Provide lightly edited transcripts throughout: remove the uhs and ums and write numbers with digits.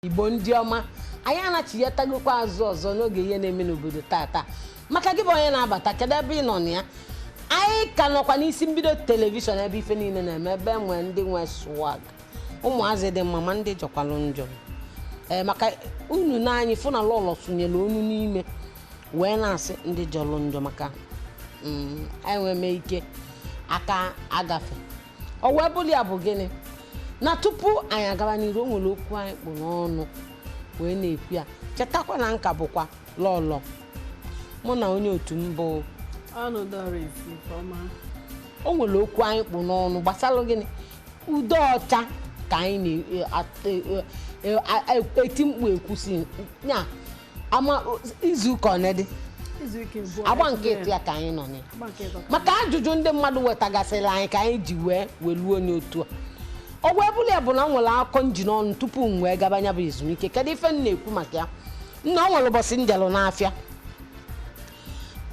Igbo ndị ọma, anyị anachighọtagokwa azụ ọzọ n'oge ihe na-eme n'obodo tata. Maka gị bụ onye na-abata, kedu ebe ị nọ na ya? Anyị ka nọkwa n'isi mbido telivishọn, ebe ife niile na-eme, ebe nwee ndị nwe swag, ụmụazị dị mma, ma ndị jọkwalụ njọ. Ee, maka unu n'anyị fụ na lọlọ sụnyere onu n'ime wee na-asị ndị jọrọ njọ, maka anyị nwee mee ike aka agafe. Ọ wee bụrụ ya bụ gịnị na tupu anyị agaba n'iru, o nwere okwu anyị kpụ n'ọnụ wee na-ekwu ya. Chetakwa na nka bụkwa lọlọ mụ na onye otu m bụ Ọnụ Doris Ifeọma. O nwere okwu anyị kpụ n'ọnụ gbasara gịnị? Ude ọcha ka anyị na-eti mkpu ekwusi ya ama izu ụka one dị. Izu ike abụọ. Agba nke ịtụ ya ka anyị nọ na ya. Agba nke ịtọ. Maka ajụjụ ndị mmadụ wetagasịrị anyị ka anyị ji wee weluo onye otu a, ọ wee bụrụ ya bụ na m nwere akọ nji n'ọnụ tupu m wee gaba nya bụ ezumike. Kedu ife m na-ekwu maka ya? Nna, o nwere ụbọchị m jelụ n'afịa,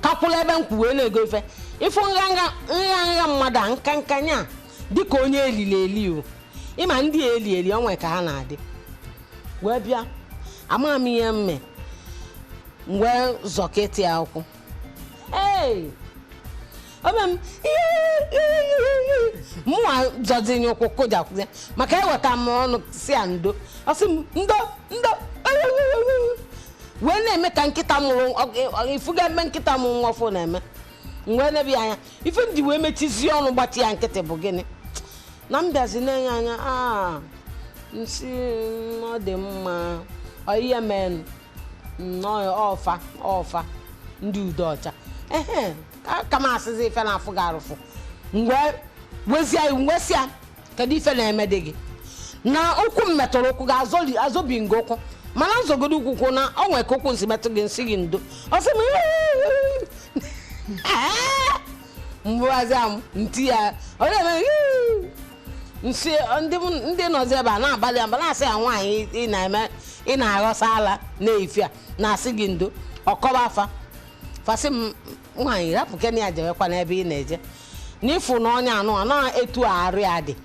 kakwụla ebe m kwụ wee na-ego ife, ịfụ nganga nha mmadụ a, nka nka nya dịka onye elili eli o. Ịma ndị eli eli onwe ka ha na-adị wee bịa, ama m ihe mme m wee zọkịtị ya ụkwụ. Ee, ome m mụnwa zọzinye ụkwụ kụjakwụzie, maka eweta m ọnụ si ya ndo. Ọ sị m ndo ndo, wee na-eme ka nkịta mụrụ ifuga ebe nkịta mụrụ nwa ọfụ na-eme. M wee nebe ya anya. Ife m ji wee mechizie ọnụ gbachi ya nkịtị bụ gịnị? Na m bịazi na-enye anya a nsị ọ dị mma, ọ ihe menụ nnọọ ọfa ọfa ndị udo ọcha ehe ka m asịzi ife na-afụ gị arụfụ. Mgbe wezie wesia, kedu ife na-eme dị gị na ụkwụ m metụrụ ụkwụ gị? Azọli azọbi nga ụkwụ, mana nzọgodo ụkwụ kwụ na ọ nwee ka ụkwụ nsi metụ gị, nsị gị ndo. Ọ sị m mgbuwazi m nti ya, ọ na-eme nsị. Ndị nọzi ebe a na-agbalị agba na-asị ya, nwaanyị ị na-eme, ị na-aghọsa ala na-efi a na-asị gị ndo. Ọkọba afa fasị m, nwaanyị rapụ kenya ya, jewekwa n'ebe ị na-eje n'ịfụ na ọnya anụ a na etu arụ ya dị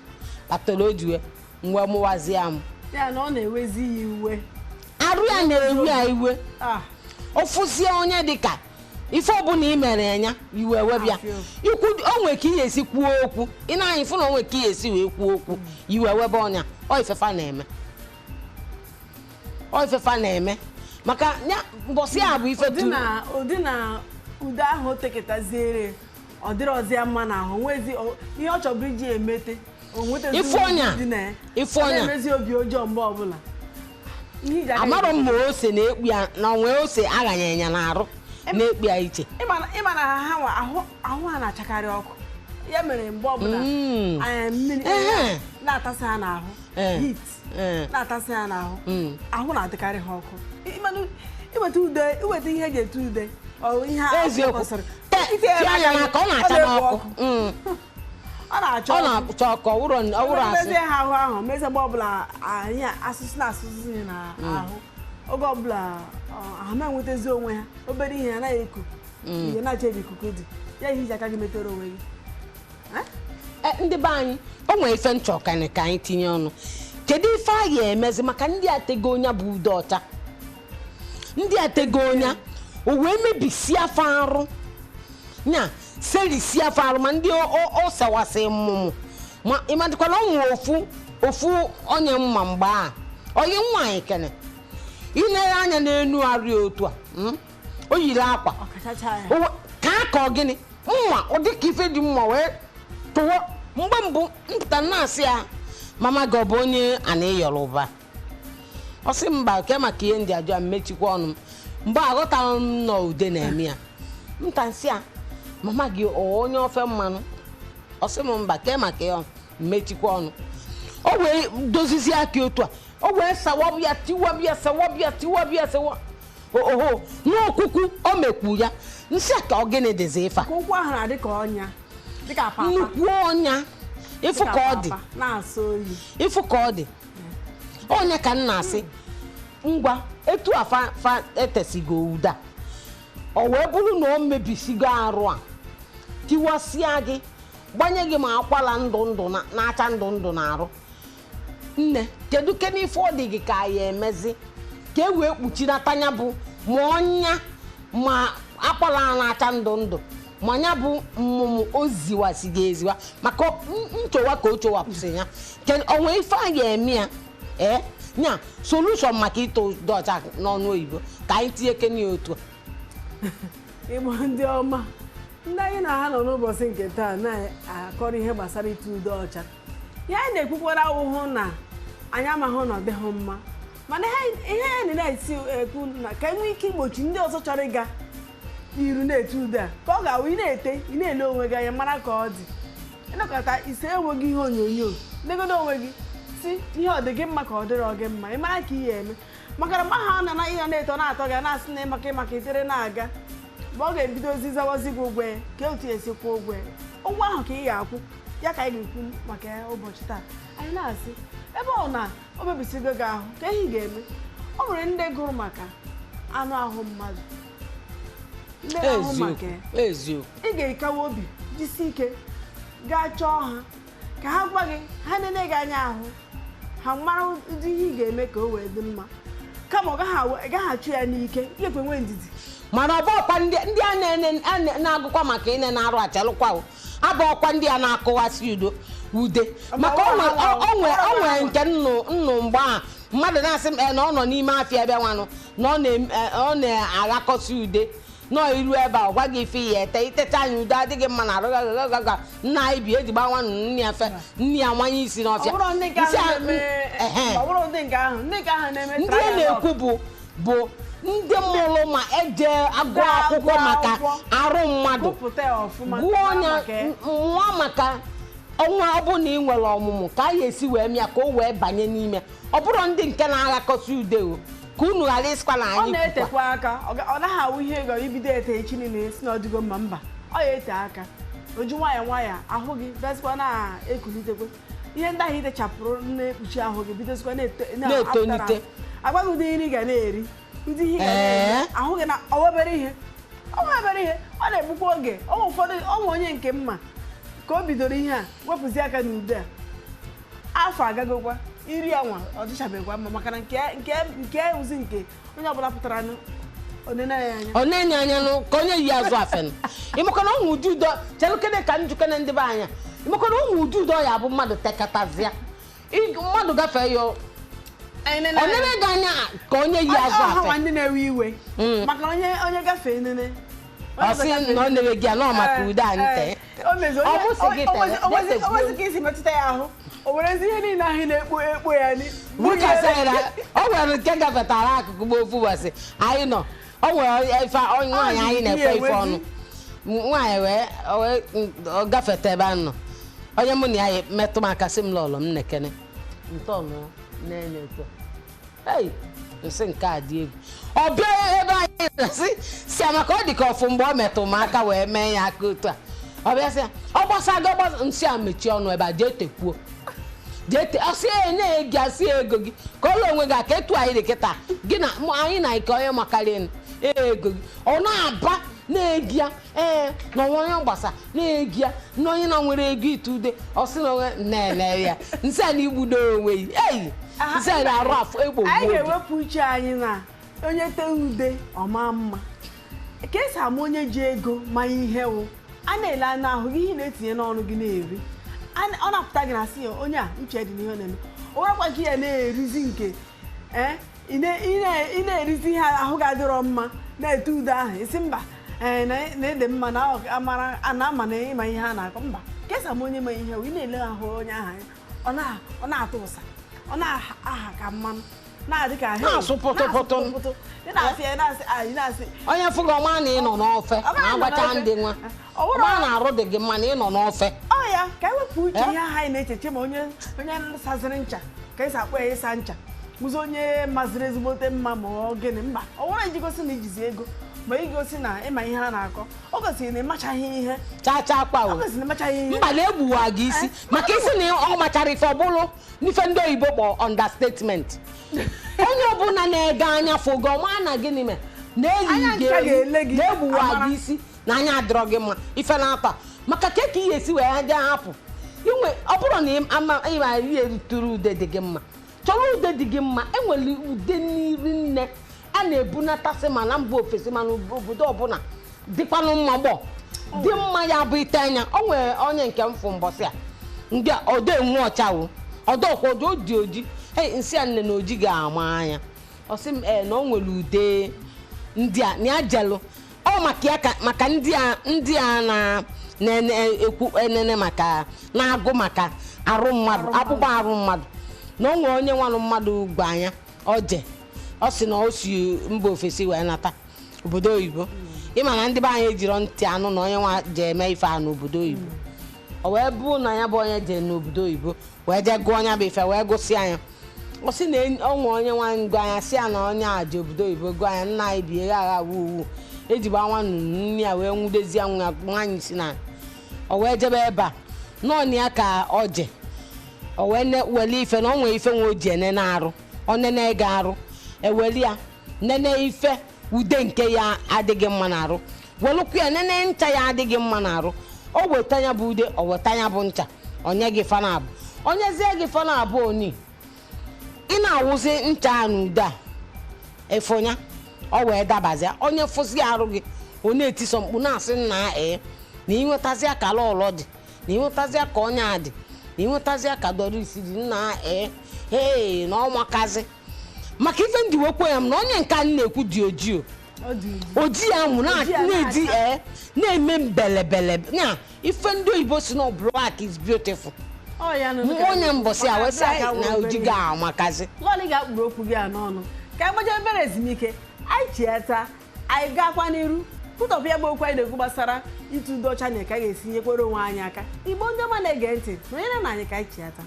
kpatara o ji wee mgbe mụwazie m. Ya na ọ na-ewezi ya iwe. Arụ ya na-ewu ya iwe. Ah. Ụfụzie onye dịka ife ọbụla ị mere ya iwe webịa. Afịọ. Ikwu o nwee ka ị ga-esi kwuo okwu, ị na-anya ịfụ na o nwee ka ị ga-esi wee kwuo okwu, iwe webe ọnya. Ọ ifefa na-eme, ọ ifefa na-eme, maka ya mbọsị ya bụ ife ụdị tu na ụdị na ude ahụ o teketaziere, ọ dịrọzi ya mma n'ahụ nwezi ihe ọ chọburu iji emete o nwetezi. Ifu ọnya. Dị na ya. Ifu Ọ ọnya. na-emezi obi ọjọọ mgbe ọbụla. Ihe iji aka Amarọ m ma ose na-ekpu ya na onwe ose aghanye ya n'arụ na-ekpu ya iche. Ịma na ha nwa ahụ ha na-achakarị ọkụ, ya mere mgbe ọbụla mmiri na-atasị ha n'ahụ, heat na-atasị ha n'ahụ, ahụ na-adịkarị ha ọkụ. Ịmanụ, iweta ude, iweta ihe eji ete ude, ọ ihe a Eziokwu. kwụsịrị. Tie anya n'aka, ọ na-acha na-ekpo n'ọkụ. Ọ na-acha Ọ ọkụ. na-acha ọkụ, ọwụrụ asị. Mezie ha ahụ ahụ mezie mgbe ọbụla anyị asụsụ na asụsụ na ahụ, oge ọbụla ha na-enwetazi onwe ha, obere ihe anaghị eku ihe na-acha ebe ikuku dị ya, ihe iji aka gị metere onwe gị. Eh? E, ndị be anyị, o nwere ife nchọ ka anyị tinye ọnụ. Kedu ife a ga-emezi maka ndị atego onya bụ ude ọcha, ndị atego onya o wee mebisie afọ arụ nya, serisi afọ arụ, ma ndị o sewasị mmụmụ, ma ịmadịkwana o nwere ofu ofu onye mma mgbe a onye nwaanyị kene ilere anya n'enu arụ ya otu a, O yiri akwa. Ọkachacha ya. Ka a ka ọ gịnị mma, ọ dị ka ife dị mma wee tụwa. Mgbe mbụ mpụta na-asị ya, mama gị ọ bụ onye ana Yoruba? Ọ sị mba, ke maka ihe ndị ajụ ya mmechikwa ọnụ m. Mgbe aghọtara m nọ ude na-eme ya nta, nsị ya, mama gị ọ onye ofe mmanụ? Ọ sị m mba, ke maka ya mmechikwa ọnụ. O wee dozizie aka otu a, o wee sawabịa tiwabịa sawabịa tiwabịa sawa oho n'okwukwu o mekwu ya nsị a, ka ọ gịnị dịzi ife a? Ka ụkwụ ahụ na-adị ka ọnya, dịka papa. Nnukwu ọnya, ịfụ dịka ka ọ dị papa, na-asọ oyi. Ịfụ ka ọ dị onye ka m na-asị ngwa etu a fa fa etesigo ụda, ọ wee bụrụ na o mebisigo arụ a, tiwasịa gị, gbanye gị ma akwala ndụ ndụ na-acha ndụ ndụ na arụ. Nne, kedu kene ife ọ dị gị ka anyị emezi ka e wee kpuchinata ya bụ ma ọnya ma akwara a na-acha ndụ ndụ, ma ya bụ mmụmụ o ziwasị gị eziwa maka nchowa ka o chowapụsị ya? Onwe ife a ga-eme ya, ee, nya solution maka ito ude ọcha n'ọnụ oyibo, ka anyị tinye kene ya otu a. Igbo ndị ọma, ndị anyị na ha nọ n'ụbọchị nke taa na-akọrọ ihe gbasara ite ude ọcha. Ihe anyị na-ekwukwara awụhụ na anyị amaghị na ọ dịghị mma, mana ihe anyị na-esi ekwu na ka enwee ike igbochi ndị ọzọ chọrọ ịga iru na-ete ude a, ka ọ ga-awụ ị na-ete, ị na-ele onwe gị anya mara ka ọ dị. Ịnọkọta ise enweghị ihe onyonyo, legodo onwe gị si ihe ọ dị gị mma ka ọ dịrọ gị mma, ị mara ka ị ya eme. Maka na mgbe ahụ ọ na ihe na-eto na-atọ gị na-asị na ịmaka ịmaka itere na-aga, mgbe ọ ga-ebidozi zawazi gị ụgwọ ya, ka otu esi kwụọ ụgwọ ya, ụgwọ ahụ ka ị ga-akwụ ya, ka anyị ga-ekwu maka ya ụbọchị taa. Anyị na-asị ebe ọ na o mebisigo gị ahụ, ka ihe ị ga-eme. O nwere ndị gụrụ maka anụ ahụ mmadụ, ndị na-ahụ maka ya. Eziokwu. Ị ga-ekawa obi jisi ike gaa chọọ ha ka ha gwa gị, ha nene gị anya ahụ, ha mara ụdị ihe ị ga-eme ka o wee dị mma, kama ọ gaghị achụ ya n'ike. Ị ga-ekwe nwee ndidi. Mana ọ bụ ọkwa ndị a na-agụkwa maka ịne na-arụ achalụkwa abụ ọkwa ndị a na-akụwasị udo ude maka o nwere nke nnụ mgbe a mmadụ na-asị m na ọ nọ n'ime afịa ebe nwanụ na ọ na-aghakọsị ude nọ iru ebe a, ọ gwa gị ife ya ete itecha anya ude adịghị mma na arụgagagaga nna anyị bi eji gba nwanụ nne ya fe nne ya nwanye isi n'ọfịa. Ndị a na-ekwu bụ ndị mụrụ ma eje agụ akwụkwọ maka arụ mmadụ, gụọ nwa maka ọnwa ọ bụ na ị nwere ọmụmụ ka a ga-esi wee mịa ka o wee banye n'ime. Ọ bụrụ ndị nke na-aghakọsị ude o, ka unu ghara ịsịkwa na anyị ọ na-etekwa aka, ọ naghị awụ ihe ego ibido ete echi niile si na ọdịgo mma, mba, ọ ya ete aka oju nwayọọ nwayọọ ahụ gị bịazikwa na-ekulitekwe ihe ndị ahụ itechapụrụ na-ekpuchi ahụ gị bidozikwa na-etonite. Agwaghị ụdị nri ga na-eri, ụdị ihe ga na-eri ahụ gị na obere ihe ọ na-egbukwa oge. Ụfọdụ ọnwa onye nke mma ka o bidoro ihe a wepụzi aka n'ude a, afọ agagokwa iri ya nwa ọ dịchabekwa mma, maka na nke ozi nke onye ọbụla pụtara onene ya anya ọ na-enye anya nụ ka onye yi azụ afenụ. Ịmakwana ụmụ ụdị udo chelukene ka njukene ndị be anya, ịmakwana ụmụ ụdị udo ya bụ mmadụ tekatazịa mmadụ gafee ya onene gị anya ka onye yi azụ afe. Ndị na-ewe iwe maka onye gafee nene ọ sị na ọ na-ewe gị anọ maka ude anyị tee ọ bụsị gị tere onwezi ka isi metụta ya ahụ, o werezi ihe niile ahụ na-ekpo ekpo ya o nwere nke gafetara akụkụ gba ofu ụbọchị anyị nọ, o nwere ife nwaanyị anyị na-ekwe ife ọnụ nwaanyị wee gafeta ebe a nọ, onye mụ na ya metụ m aka sị m lọlọ m nekene ntọnụ na-enye eto ei nsị nke a dị egwu. Ọ bịa ebe anyị na-asị si ya maka ọ dị ka ọfụ mgbe ọ metụ m aka wee mee ya aka otu a, ọ bịa sị ya ọ gbasago gbasa nsị a mechie ọnụ ebe a jee tekwuo jee te ọsị ya enye gị asị ya ego gị ka ụlọ onwe gị aka etu anyị dị kịta gị na anyị na ike onye makarị ego gị ọ na-aba na-egi ya ee na onwe onye gbasa na-egi ya na onye na nwere ego ite ude ọ sị na onwe na-ene ya nsị a na igbudo onwe yi ei nsị a na-arụ afọ egbo anyị ga-ewepụ uche anyị na onye tee ude ọma mma ka esi ama onye ji ego ma ihe wụ a na-ele anya ahụ gị ihe na-etinye n'ọnụ gị na-eri ọ na-apụta gị na asị ya onye a uche dị n'ihe ọ na-eme o werekwa gị ya na-erizi nke ị na-erizi ihe ahụ ga-adịrọ mma na-ete ude ahụ isi mba na ede mma na ama na ịma ihe a na-akọ mba ka esi ama onye ma ihe wụ ị na-ele ahụ onye ahụ ọ na-atụ ụsa ọ na-aha ka mmanụ na-adị ka na-asụ pụtụpụtụ onye fụgo ọma na ị nọ n'ofe na-agbacha ndị nwa ọma na-arụ dị gị mma na ị nọ n'ofe ọ ya ka ewepụ uche ihe ahụ anyị na-echeche ma onye saziri ncha ka esi akpọ ya ịsa ncha bụzi onye maziri ezigbote mma ma ọ gịnị mba ọ nwere iji gosi na ijizi ego ma igosi na ịma ihe a na-akọ ọ gosiri na ịmachaghị ihe chacha kwa ọ gosiri na ịmachaghị ihe mba na-egbuwa gị isi maka isi na ọ machara ife ọ bụrụ n'ife ndị oyibo kpọ understatement onye ọbụla na-ege anya fogo ọma na gịnị mere na-eyi gị na-egbuwa gị isi na anya adịrọ gị mma ife na-atọ maka ka ka ihe esi wee jee hapụ Inwe ọ bụrụ na ama ịma ihe ruturu ude dị gị mma, chọrọ ude dị gị mma. Enwere ude n'iri nne a na-ebunatasị ma na mba ofesi, ma n'obodo ọbụla dịkwanụ mma, gbọ dị mma. Ya bụ ite anya o nwere onye nke m fụ mbọsị a, ndị a ọdọ enwe ọcha wo ọdọ ọkwa ọdọ odi oji. Ei, nsị a nne na oji ga-ama anya. Ọ sị m ee, na o nwere ude ndị a na ya jelụ ọ maka ya ka maka ndị a na na-ekwu enene maka na-agụ maka arụ mmadụ, akpụkpọ arụ mmadụ, na o nwere onye nwanụ mmadụ gba anya oje. Ọ sị na o si mba ofesi wee nata obodo oyibo. Ịma na ndị be anyị ejiro ntị anụ na onye nwa je eme ife a n'obodo oyibo. O wee bụ na ya bụ onye jee n'obodo oyibo wee jee gụọ nya bụ ife wee gụsị anya. Ọ sị na onwe onye nwa ngụ anya sị ya na onye a ji obodo oyibo gụọ anya, nna anyị bi agha wu uwu ejigba nwa nnụnụ nne ya wee nwudezie nwa nwaanyị si na o wee jebe ebe a nọọnụ ya ka ọ je o wee wele ife na o nwee ife nwe o ji ene na-arụ onene ga arụ eweli ya nene ife ude nke ya adịghị mma n'arụ, welụkwu ya nene ncha ya adịghị mma n'arụ. O weta ya bụ ude, o weta ya bụ ncha, onye gị fana abụ, onyezie gị fana abụ oni ị na-awụzi ncha a na ude a efonya ọ wee dabazia. Onye fụzi arụ gị, ọ na-etiso mkpu na-asị nna ee, na ịnwetazịa ka lọlọ dị, na ịnwetazịa ka onye a dị, na ịnwetazịa ka Doris dị, nna ee ee, na ọmakazi maka ife ndị wekwe ya m na onye nke anyị na-ekwu dị ojii o. Ọ dị Oji ya mụ Oji ya na-edi na-acha. ee, na-eme mbelebele ya ife ndị oyibo si na black is beautiful. Ọ ya nụ. Onye mbọsị a wee sị Maka na black oji awụrụ ga-amakazi. Lọlị ga-akpụrụ okwu gị a n'ọnụ ka anyị gbajere obere ezumike. Anyị chieta, anyị gakwa n'iru kwutọpụ ya bụ okwu anyị na-ekwu gbasara ịtụ ude ọcha na ka anyị ga-esi nyekwere onwe anyị aka. Igbo ndị ọma na-ege ntị, nọnyere na anyị ka anyị chieta.